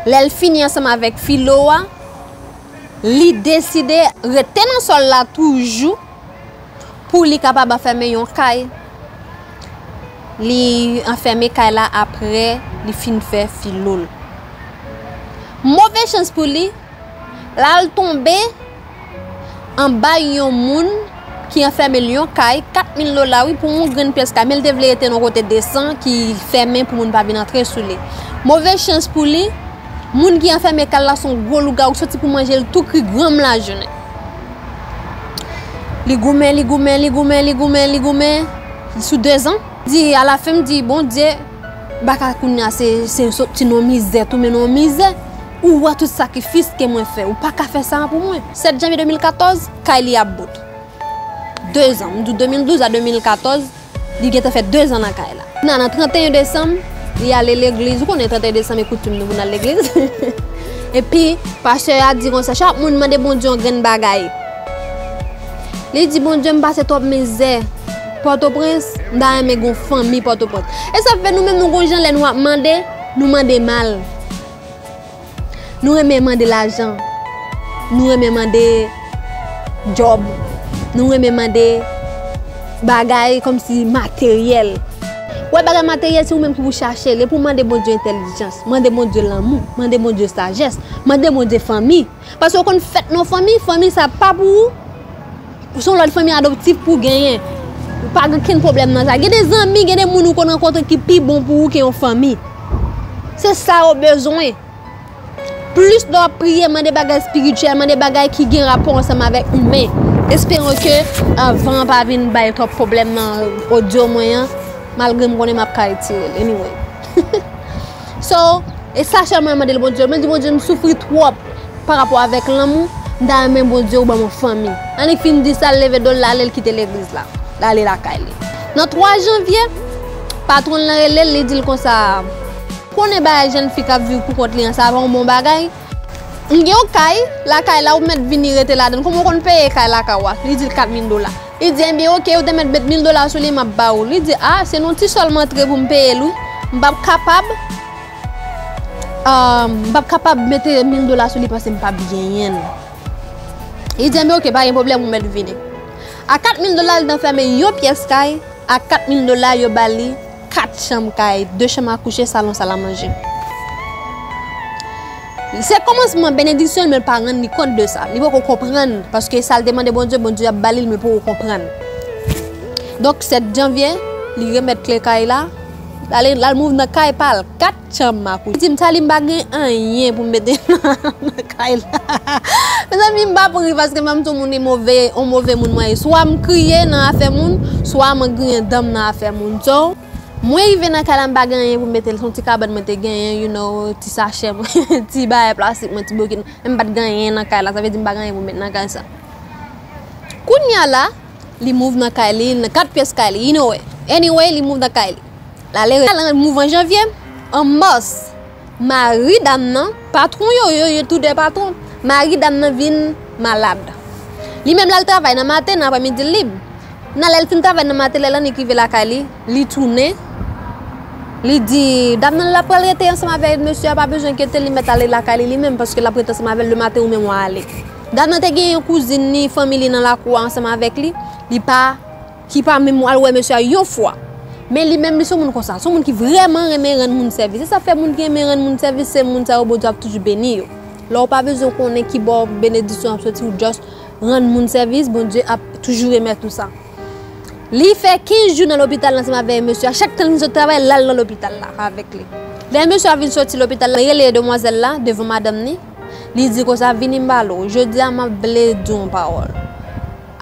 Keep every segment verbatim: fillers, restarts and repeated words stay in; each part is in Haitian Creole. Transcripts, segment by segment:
Lè l fini ansanm avèk filo a, li deside rete nan sòl la toujou pou li kapab anfèmen yon kay. Li anfèmen kay la apre li fin fè filo l. Move chans pou li, l al tonbe anba yon moun ki anfèmen l yon kay, kat mil dola wi, pou yon grenn pyès kay, men l te vle rete nan kote desan ki fèmen pou moun pa vin antre sou li. Move chans pou li, moun ki anfèmen kay la se yon gwo lougawou ki soti pou manje l tou kri granm lajounen. Li goumen, li goumen, li goumen, li goumen, li goumen sou dezan. Di, alafen m di, Bondye, m pa ka kounye a, se, se soti nan mizè, tounen nan mizè. Ou wè tout sakrifis ke mwen fè, ou pa ka fè sa pou mwen. Sèt janvye de mil katòz, kay li ap bout. Dezan, m di w de mil douz a de mil katòz, li gentan fè dezan nan kay la. Nan, nan tranteyen desanm, li ale legliz. Ou konnen tranteyen desanm e koutim nou pou n al legliz. Epi, pastè a di konsa, chak moun mande Bondye yon grenn bagay. Li di, Bondye, m pase twòp mizè. Pòtoprens, m ta renmen gon fanmi Pòtoprens. E sa fè nou menm nou gon jan lè nou ap mande, nou mande mal. Nou renmen mande lajan. Nou renmen mande djòb. Nou renmen mande bagay kòmsi materyèl. Wè, bagay materyèl, se ou menm ki pou chache l. Epi w mande Bondye entèlijans, mande Bondye lanmou, mande Bondye sajès, mande Bondye fanmi. Paske w konn fèt nan fanmi, fanmi sa pa pou ou. Se yon lòt fanmi adoptif pou w genyen. Ou pa gen okenn pwoblèm nan sa. Gen de zanmi, gen de moun ou konn rankontre ki pi bon pou ou ke yon fanmi. Se sa yo bezwen. Plis lè w ap priye, mande bagay espirityèl, mande bagay ki gen rapò ansanm avèk imen. Espere ke, ah, van an pa vin bay twòp pwoblèm nan odyo mwen an, malgre m konnen m ap ka retire l. Anyway. So, e sa sèlman mwen mande l, Bondye. Mwen di, Bondye, m soufri twòp pa rapò avèk lanmou, m ta renmen Bondye ou ban m yon fanmi. Annik fin di sa, l leve do l, l ale, l kite legliz la. L ale lakay li. Nan twa janvye, patwon l lan rele l, li di l konsa, konnen bagay jèn fi k ap viv pou kont li an, sa pa yon bon bagay. M gen yon kay, lakay la ou mèt vini rete ladan l. Kòman w konn peye kay lakay w a? Li di l kat mil dola. Li di, enben, oke, ou te mèt met mil dola sou li, m ap ba ou. Li di, a, se nan ti sòl m antre pou m peye l, wi. M p ap kapab, ah, m p ap kapab mete mil dola sou li paske m p ap genyen l. Li di, enben, oke, pa gen pwoblèm, ou mèt vini. A kat mil dola, li t anfèmen yon pyès kay. A kat mil dola, yo ba li kat chanm kay, de chanm a kouche, salon, sal a manje. Se kòmansman benediksyon, men l pa rann li kont de sa. Li poko konprann, paske sa l te mande Bondye, Bondye ap ba li l, men l poko konprann. Donk, sèt janvye, li remèt kle kay la, l ale, l al mouv nan kay pa l, kat chanm a kouche. Li di m, Tali, m pa gen anyen pou m mete nan, nan kay la. Mezanmi, m p ap ri paske m pa m se yon moun e move, yon move moun mwen ye. Swa m kriye nan afè moun, swa mwen griyen dan m nan afè moun. So, mwen rive nan kay la, m pa gen anyen pou m mete l. Se yon ti kabann mwen te genyen, you know, ti sachè mwen, ti bagay plastik mwen, ti bokit mwen. Men m pa t gen anyen nan kay la, sa vle di m pa gen anyen pou m met nan kay sa. Kounye a la, li mouv nan kay li, nan kat pyès kay li, you know it. Anyway, li mouv nan kay li. L ale, l al mouv an janvye, an mas, mari dam nan, patwon yo, yo, yo tou de patwon, mari dam nan vin malad. Li menm l al travay nan maten, nan aprèmidi l lib. Nan lè l fin travay nan maten, lè l annik rive lakay li, li tounen. Li di, dam nan l ap pral rete ansanm avèk mesye a, pa bezwen enkyete l, li mèt ale lakay li, li menm, paske l ap rete ansanm avè l, le maten ou menm w a ale. Dam nan te gen yon kouzin li, fanmi li nan lakou a ansanm avèk li, li pa, ki pa menm al wè mesye a yon fwa. Men li menm, li se yon moun konsa, se yon moun ki vrèman renmen rann moun sèvis. Se sa fè moun ki renmen rann moun sèvis, se moun sa yo, Bondye ap toujou beni yo. Lè w pa bezwen konnen ki bò benediksyon ap soti, ou just rann moun sèvis, Bondye ap toujou remèt ou sa. Li fè kenz jou nan lopital la ansanm avèk mesye a. Chak tan li sot travay, l al nan lopital la avèk li. Lè mesye a vin soti lopital la, li rele demwazèl la devan madanm ni. Li di konsa, vini m pale w. Jodi a, m ap vle di w yon pawòl.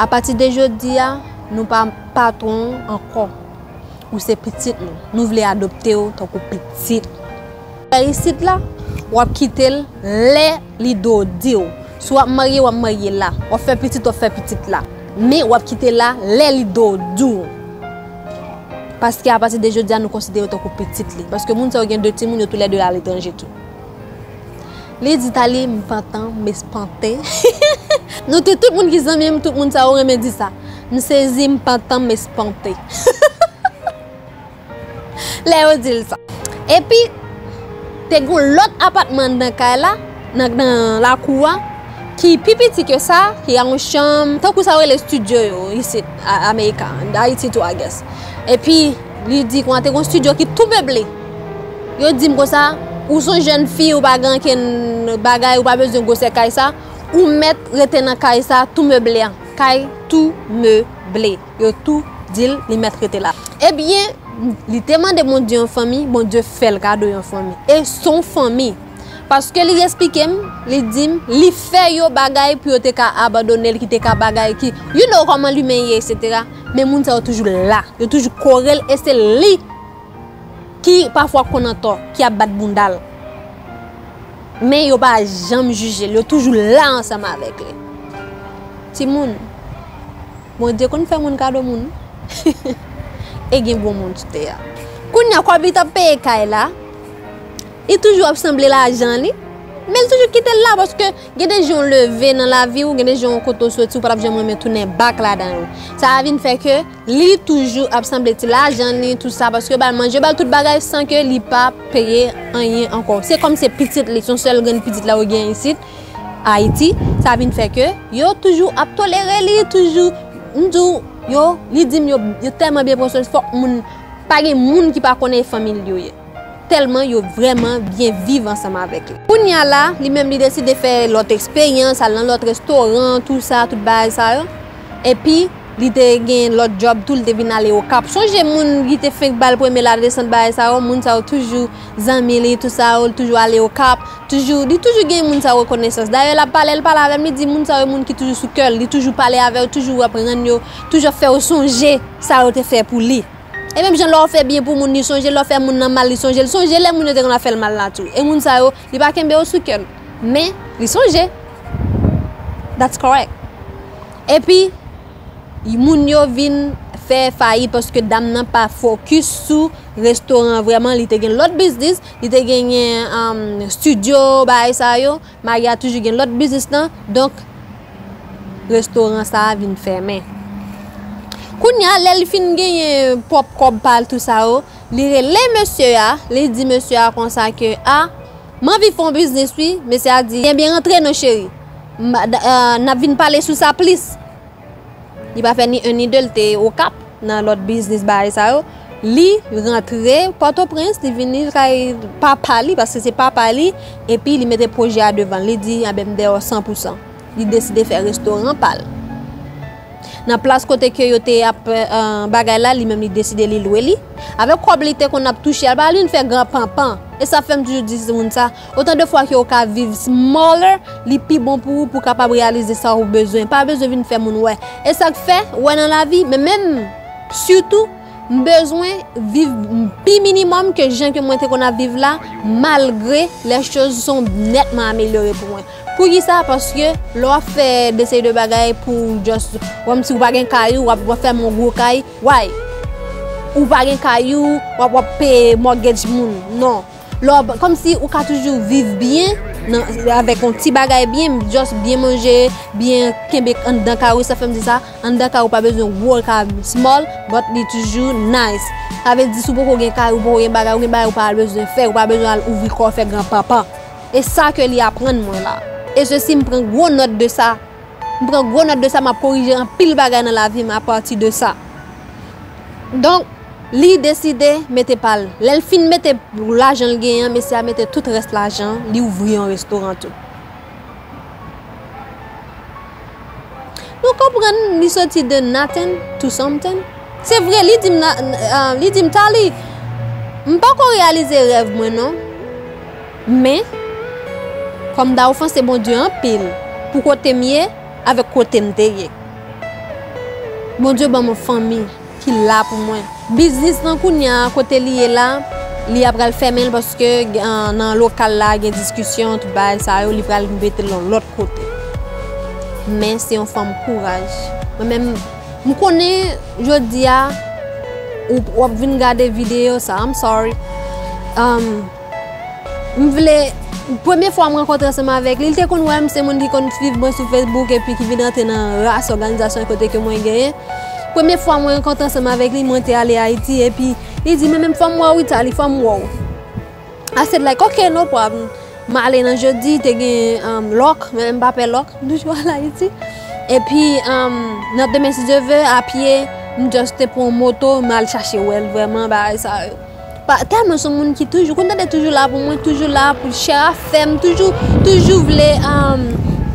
Apati de jodi a, nou pa patwon ankò. Ou se pitit nou. Nou vle adopte w tankou pitit. Isit la, w ap kite l lè li do di w. Si w ap marye, w ap marye la. W ap fè pitit, w ap fè pitit la. Men w ap kite la lè li do di w. Paske apati de jodi a, nou konsidere w tankou pitit li. Paske moun sa yo gen de timoun, yo toulède aletranje tou. Li di, Tali, m pantan, m espante. Nou te tout moun ki zanmi m, tout moun sa yo renmen di sa. M sezi, m pantan, m espante. Lè yo di l sa. Epi, Te gen yon lòt apatman anndan kay la, nan, nan lakou a, ki pi piti ke sa, ki gen yon chanm, tankou sa yo rele estidyo yo, isit, a, Amerika, Ayiti tou, I guess. Epi, li di konsa, te gen yon estidyo ki tou meble. Yo di m konsa, ou se yon jèn fi, ou pa gen ankenn bagay, ou pa bezwen gwosè kay sa, ou mèt rete nan kay sa, tou meble a. Kay tou meble. Yo tou di l li mèt rete la. Ebyen, li te mande Bondye yon fanmi, Bondye fè l kado yon fanmi. E s on fanmi. Paske li eksplike m, li di m, li fè yo bagay pou yo te ka abandone l, ki te ka bagay ki, you know kòman limen ye, etsetera. Men moun sa yo toujou la. Yo toujou kore l e se li ki pafwa konn antò, ki ap bat bounda l. Men yo pa janm jije l, yo toujou la ansanm avèk li. Timoun, Bondye konn fè moun kado moun. E gen bon moun sou tè a. Kounye a, kòb li t ap peye kay la, li toujou ap sanble lajan li, men li toujou kite l la, paske gen de jan w leve nan lavi w, gen de jan w kote w soti, w pa t ap janm renmen tounen back ladan yo. Sa a vin fè ke li toujou ap sanble ti lajan li, tou sa, paske yo ba l manje, yo ba l tout bagay san ke li pa peye anyen ankò. Se kòm se pitit li, se yon sèl grenn pitit la yo gen isit, Ayiti. Sa vin fè ke yo toujou ap tolere li, toujou, m di w, yo, li di m yo, yo tèlman byen pran swen l, fòk moun, pa gen moun ki pa konnen e fanmi l yo ye. Tèlman yo vrèman byen viv ansanm avèk li. Kounye a la, li menm li deside fè lòt eksperyans, al nan lòt restoran, tou sa, tout bagay sa yo. Epi, li te gen lòt djòb tou, li te vin ale Okap. Sonje moun ki te fenk ba l premye ladesant bagay sa yo, moun sa yo toujou zanmi li, tou sa yo, li toujou ale Okap, toujou, li toujou gen moun sa yo rekonesans. Dayè, l ap pale, l pale avè m, li di moun sa yo, moun ki toujou sou kè l, li toujou pale avè yo, toujou ap rann yo, toujou ap fè yo sonje sa yo te fè pou li. E menm jan lè w fè byen pou moun, li sonje, lè w fè moun nan mal, li sonje, li sonje lè moun yo te konn ap fè l mal la tou. E moun sa yo, li pa kenbe yo sou kè l. Men, li sonje. That's correct. Epi, moun yo vin fè fayit paske dam nan pa fokis sou restoran an vrèman. Li te gen lòt biznis, li te genyen, um, estidyo, bagay sa yo. Maria toujou gen lòt biznis lan, donk restoran sa a vin fèmen. Kounye a, lè li fin genyen pwòp kòb pa l, tou sa yo, li rele mesye a, li di mesye a konsa ke, a, m anvi fè yon biznis wi. Mesye a di, ebyen, rantre non cheri. M, eh, n ap vin pale sou sa plis. Li pa fè ni en ni de, li te Okap nan lòt biznis bagay sa yo. Li rantre Pòtoprens, li vini kay papa li, paske se papa li, epi li mete pwojè a devan l. Li di, anben, m dèyè w san pou san. Li deside fè restoran pa l. Nan plas kote ke yo te ap, eh, bagay la, li menm li deside li lwe li. Avèk kòb li te konn ap touche a, l pa vin fè gran panpan. E sa fè m toujou di moun sa, otan de fwa ke w ka viv smaller, li pi bon pou ou, pou w kapab reyalize sa ou bezwen. Pa bezwen vin fè moun wè. E sa k fè, ou wè nan lavi, men menm, sitou, m bezwen viv pi minimòm ke jan ke mwen te konn ap viv la, malgre les choses sont netman amelyore pou mwen. Poukisa? Paske lè w ap fè de seri de bagay pou just, kòmsi ou pa gen kay ou, w ap, w ap fèmen yon gwo kay, why? Ou pa gen kay ou, w ap, w ap peye mortgage moun. Non. Lè w ap, kòmsi ou ka toujou viv byen, nan, avèk yon ti bagay byen, just byen manje, byen kenbe anndan kay ou, sa fè m di sa, anndan kay ou pa bezwen gwo, l ka small, but li toujou nice. Sa vle di si w poko gen kay, ou poko gen bagay, ou gen bagay ou pa bezwen fè, ou pa bezwen al ouvri kò w fè gran panpan. E sa ke li aprann mwen la. E sesi m pran gwo nòt de sa. M pran gwo nòt de sa, m ap korije anpil bagay nan lavi m apati de sa. Donk, li deside mete pa l. Lè l fin mete lajan l genyen an, mesye a mete tout rès lajan, li ouvri yon restoran tou. Nou konprann li soti de nothing to something. Se vre, li di m, na- n- ah, li di m, Tali, m poko reyalize rèv mwen non. Men, fò m ta ofanse Bondye anpil pou kote m ye avèk kote m te ye. Bondye ban m yon fanmi ki la pou mwen. Biznis lan kounye a, kote li ye la, li apral fèmen l paske, ah, nan lokal la gen diskisyon, tout bagay sa yo, li pral mete l yon lòt kote. Men se yon fanm kouraj. Mwen menm, m konnen jodi a, ou, w ap vin gade videyo sa, I'm sorry. Um, m vle, premye fwa m rankontre ansanm avèk li, li te konn wè m se moun ki konn swiv mwen sou Facebook epi ki vin rantre nan ras òganizasyon kote ke mwen genyen. Premye fwa mwen rankontre ansanm avèk li, mwen te ale Ayiti epi li di, men menm fò m wè w wi Tali, fò m wè w. I said like, "Ok, no problem." M ale nan jedi, te gen um, lòk, men m pa pè lòk, m toujou al Ayiti. Epi, um, nan demen, si Dye vle, apye, m just te pran moto, m al chache wè l vrèman, bagay sa yo. Pa, tèlman se yon moun ki toujou, konn tande toujou la pou mwen, toujou la pou chè a fè m, toujou, toujou vle, um,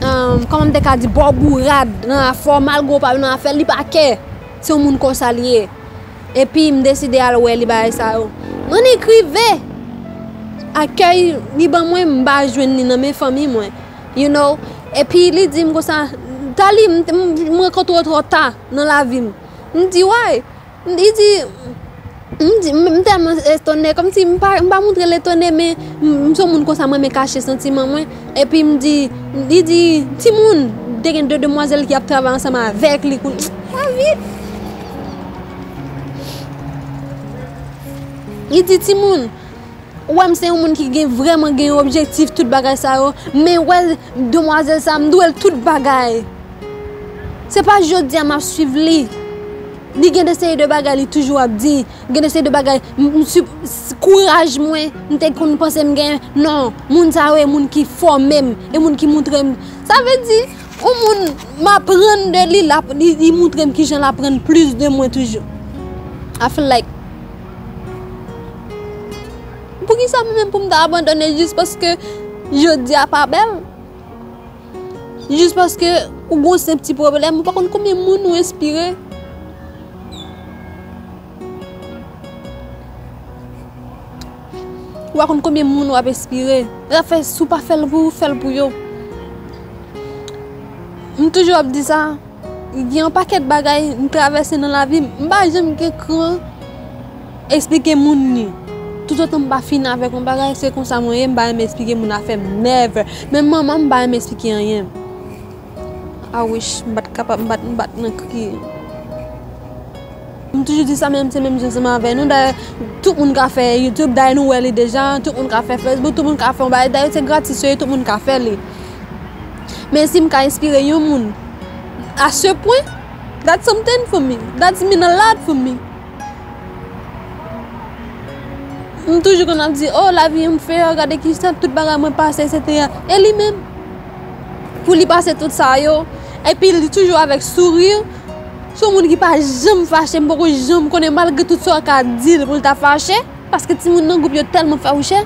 um, kòman m te ka di, ba w bourad nan afè w, malgre w pa nan afè l, li pa kè. Se yon moun konsa li ye. Epi m deside al wè li bagay sa yo. Annik rive, akèy li ban mwen, m pa jwenn li nan men fanmi mwen. You know? Epi li di m konsa, Tali, m, m, m rankontre w twò ta nan lavi m. M di, why? Li di, m di, m, m tèlman etone, kòmsi m pa, m pa montre l etone, men m, m se yon moun konsa, m renmen kache santiman mwen. Epi m di, li di, timoun, te gen de demwazèl ki ap travay ansanm avèk li. Kou, lavi. Li di, timoun, ou wè m se yon moun ki gen, vrèman gen yon objektif, tout bagay sa yo, men wè demwazèl sa, m dwe l tout bagay. Se pa jodi a m ap swiv li. Li gen de seri de bagay li toujou ap di. Gen de seri de bagay, m, m, si, si, kouraj mwen, m te konn panse m gen. Non, moun sa yo e moun ki fòme m, e moun ki montre m. Sa vle di, yon moun m aprann de li, l ap, li, li montre m kijan l aprann plis de mwen toujou. I feel like, poukisa mwen menm pou m ta abandone jis paske jodi a pa bèl? Jis paske ou gon senp ti pwoblèm, ou pa konn konbyen moun ou enspire. Ou pa konn konbyen moun w ap enspire. Zafè, si w pa fè l pou ou, fè l pou yo. M toujou ap di sa. Gen yon pakèt bagay m travèse nan lavi m, m pa janm gen kran eksplike moun li. Toutotan m pa fin avèk yon bagay, se konsa mwen ye, m pa renmen eksplike moun afè m, never. Menm manman m, m pa renmen eksplike anyen. I wish, m pa t kapab, m pa t, m pa t nan kriye. M toujou di sa, menm se menm jan ansanm avè nou. Dayè, tout moun ka fè YouTube, dayè nou wè li deja, tout moun ka fè Facebook, tout moun ka fè yon bagay. Dayè, se gratis yo ye, tout moun ka fè li. Men si m ka enspire yon moun à ce point, that's something for me. That's mean a lot for me. M toujou konn ap di, oh, lavi yon fè, gade ki sa, tout bagay mwen pase, etsetera. E li menm, pou li pase tout sa yo, epi li toujou avèk souri. Se yon moun ki pa janm fache, m poko janm konnen, malgre tout sa w ka di l pou l ta fache. Paske timoun nan gwoup yo tèlman fawouchè.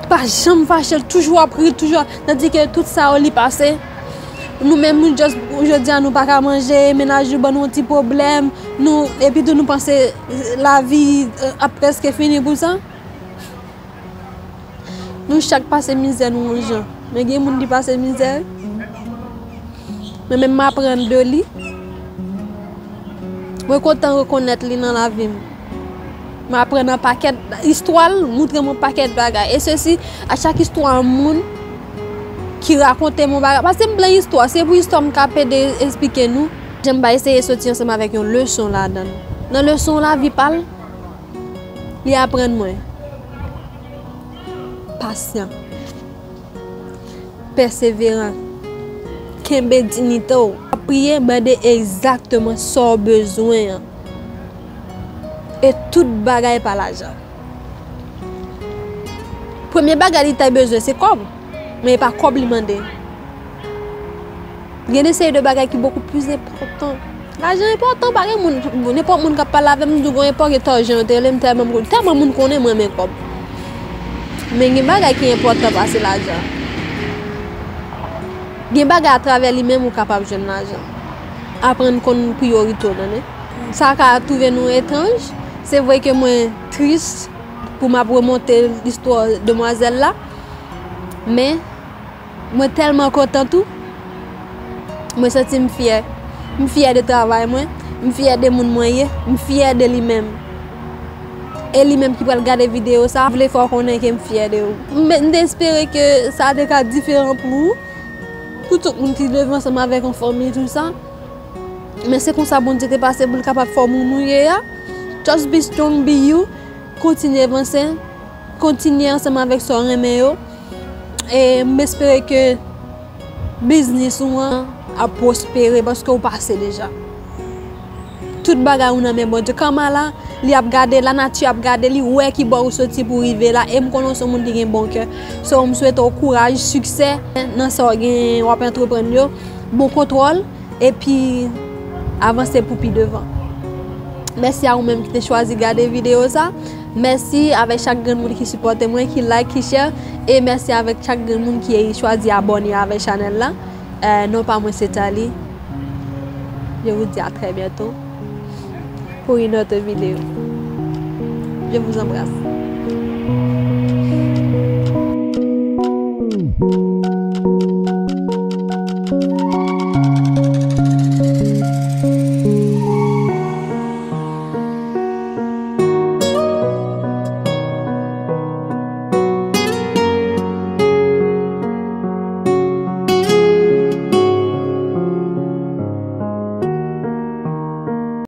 Pa janm fache, l toujou ap ri, toujou ap, tandike tout sa yo li pase. Nou menm, nou just, jodi a nou pa ka manje, mennaj nou ban nou yon ti pwoblèm, nou, epi tou nou panse lavi, eh, ap prèske fini pou sa. Nou chak pase mizè nou yon jan. Men gen moun ki pase mizè. Mwen menm m aprann de li. Mwen kontan rekonèt li nan lavi m. M aprann yon pakèt istwa l, montre m yon pakèt bagay. E sesi, a chak istwa moun ki rakonte m yon bagay. Paske m plen istwa, se pou istwa m ka pede esplike nou. Jan m pa eseye soti ansanm avèk yon leson ladan l. Nan leson lavi pa l, li aprann mwen. Pasyan. Pèseveran. Kenbe diyite w. Ap priye, mande egzakteman sa w bezwen an. E tout bagay pa lajan. Premye bagay li ta bezwen se kòb, men e pa kòb li mande. Gen de seri de bagay ki bokou plis enpòtan. Lajan enpòtan, pa gen moun, nenpòt moun k ap pale avè m, m di w gon enpò, gen tò jan yo te rele m, tèlman m konn, tèlman moun konnen m renmen kòb. Men gen bagay ki enpòtan pase lajan. Gen bagay atravè li menm ou kapab jwenn lajan. Aprann konn priyorite w, tande. Sa ka twouve nou etranj. Se vre ke mwen tris pou m ap remonte listwa demwazèl la. Men, mwen tèlman kontan tou. Mwen santi m fyè. M fyè de travay mwen. M fyè de moun mwen ye. M fyè de li menm. E li menm ki pral gade videyo sa, vle fè w konnen ke m fyè de ou. M, m te espere ke sa te ka diferan pou ou. Pou tout moun ki leve ansanm avèk yon fanmi, tou sa. Men se konsa Bondye te pase pou l kapab fè w moun ou ye a. Just be strong, be you. Kontinye vanse. Kontinye ansanm avèk sa w renmen yo. E m espere ke biznis ou an ap pwospere paske w pase deja. Tout bagay ou nan men Bondye. Kamala, Li ap gade, lanati ap gade, li wè ki bò ou soti pou rive la. E m konnen w se yon moun ki gen bon kè. So, m swete w kouraj, siksè nan sa w gen, w ap antreprann yo. Bon kontwòl, epi avanse pou pi devan. Mèsi a ou menm ki te chwazi gade videyo sa. Mèsi avèk chak grenn moun ki sipòte mwen, ki like, ki share. E mèsi avèk chak grenn moun ki chwazi abòne avèk chanèl la. Euh, non pa mwen se Tali. Je vous dis à très bientôt pour une autre vidéo. Je vous embrasse.